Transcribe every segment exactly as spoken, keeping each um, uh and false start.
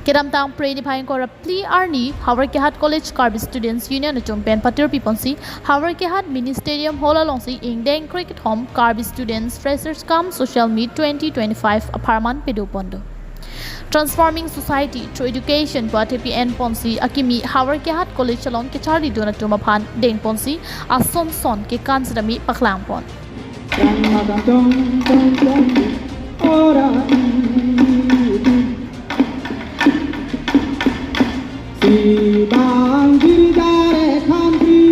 Kedamtang Phre niphai ingkoi ra phli arni Howraghat College Karbi Students Union atum pen patirpi ponsi Howraghat Mini Stadium Hall alongsi ingdeng krekethom Karbi Students Freshers cum Social Meet twenty twenty-five apharman pado pon do. Transforming Society Through Education pu athepi en ponsi akimi Howraghat College along kecharlidun atum aphan deng ponsi ason son kekan sitame paklang pon. Si bang girja re khantri,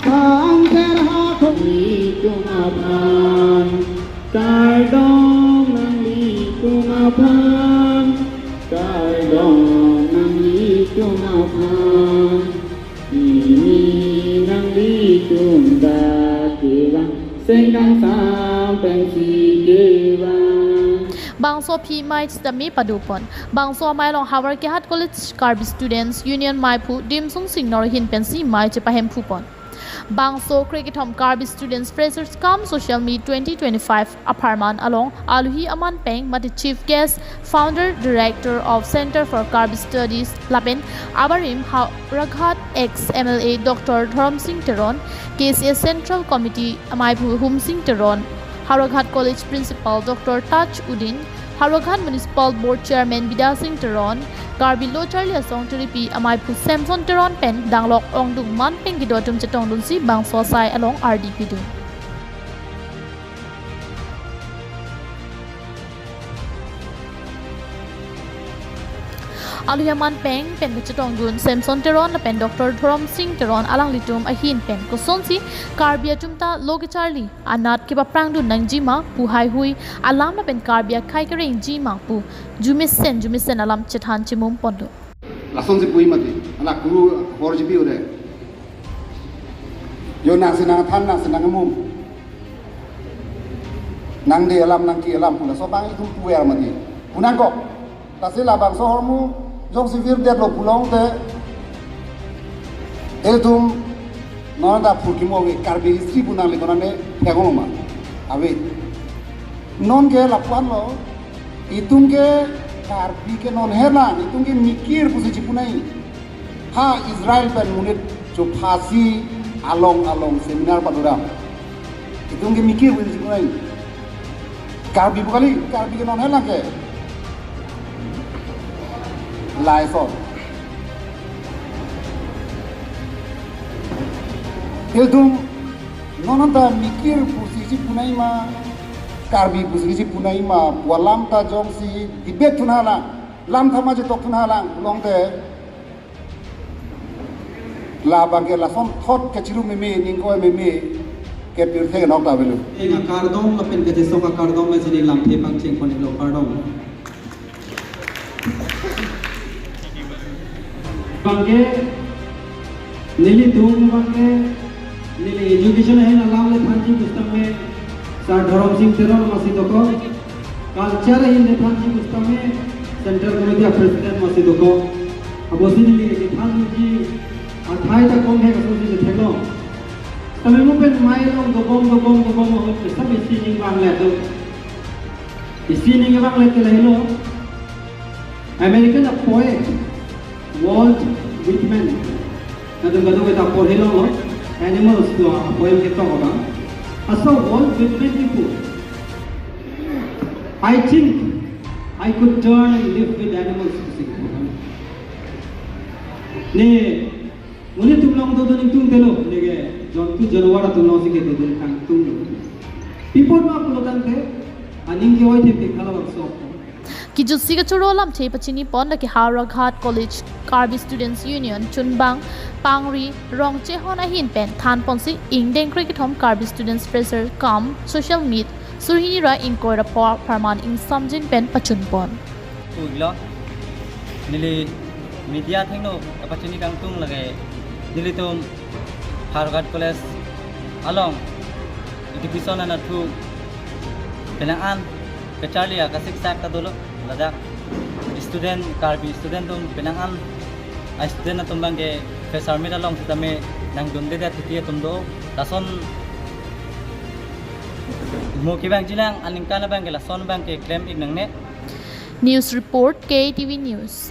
bang terha ko. Nelitum aphan, kardom nanglitum aphan, kardom nanglitum aphan. Pini nanglitum ta kevang, sengkangsam pensi kevang. Bangso aphi mei sitame pado pon. Bangso amei along Howraghat College Karbi Students Union meiphu Dimsung Singnor ahin pensi mei chepahemphu pon. Bangso krekethom Karbi Students Freshers cum Social Meet twenty twenty-five apharman along aluhi aman peng mate Chief Guest, Founder Director of Center for Karbi Studies lapen abarim Howraghat ex M L A Doctor Dhorom Sing Teron, K C S Central Committee ameiphu Hum Sing Teron, Howraghat College Principal Doctor Taj Uddin, Howraghat Municipal Board Chairman Bidya Sing Teron, Karbi Lo Charli Asong Tiripi ameiphu Samson Teron pen danglok ongdung man peng kedo atum chetongdunsi bangso asai along ardi pidun. Aluhi aman peng pen kachetongdun Samson Teron lapen Doctor Dhorom Sing Teron alanglitum ahin pen kosonsi Karbi atum ta lo kecharli anat kepaprangdun nangjima pu haihui alam lapen Karbi akhei kerengji ma pu jumesen jumesen alam chethan chemum pon do. Lasonsi puji mati, anak guru horji pi ode. Yo nangsi nangthan, nangsi nangmum. Nangde alam, nangke alam pu laso abang itum puver mati. Pu nangkok. Lasi labangso ahormu jongsi virdetlo pulote, itum non ta phurkimo ave, Karbi history pu nangli konane thek-ong ma. Ave. Non ke lapu-anlo, itum ke Karbi ke non herlang, itum ke mikir pusi chipu nai. Ha Israel pen monit chophasi along along seminar padodam. Itum ke mikir pusi chipu nai. Karbi pu kali, Karbi ke non herlang ke. Lason. Itum non ta mikir pusi chipu nai ma, Karbi pusi chipu nai ma, pu alam ta jongsi debate thunang lang, lam thama chetok thunang lang, pulote labang ke lason thot kachiru meme, ningkoi meme, ke pirthe nok ta avelo. Ning akardom lapen kachesong akardom mesi ne lamthe pangcheng pon-iklo, kardom. Abang ke, nelitum abang ke, neli education ahin alam le thanji pusitame, Sir Dhorom Sing Teron masi dokok. Culture ahin le thanji pusitame Central Committee a President masi dokok. Apotsi neli kethanji athai ta kong he kaso si theklong. Tame mo pen mei along dobom dobom dobom ahut kesam isi ning vanglet do. Isi ning vanglet ke lahelo. American a poet, Walt Whitman. Kadung kadung kita porhelo lo, Animals pu a poem ketok abang. Laso Walt Whitman kipu, "I think I could turn and live with animals," pusi kipu. Ne, monit atum along dodun ingtungte lo, neke jontu janwar atum alongsi kedodun kangtung lo. Pi apot ma pulotangte, aning ke-oi thepik halabangso. Kijutsi kachoro lamthe pachini pon lake Howraghat College Karbi Students Union chunbang Pangri Rongchehon ahin pen than ponsi ingdeng krekethom Karbi Students Fresher cum Social Meet suri hini ra ingkoi ra pho apharman ingsamjin pen pachun pon. Pulo, neli media athengno kapachini kangtung lake nelitum Howraghat College along education anatthu penang an kacharli akasiksak ta dolo, ladak student, Karbi student atum penang an a student atum abang ke Fresher Meet along sitame nangdundedet titi atum do, lason mo kevangjilang aningkan abang ke lason abang ke klem-ik nangne. News report, K T V News.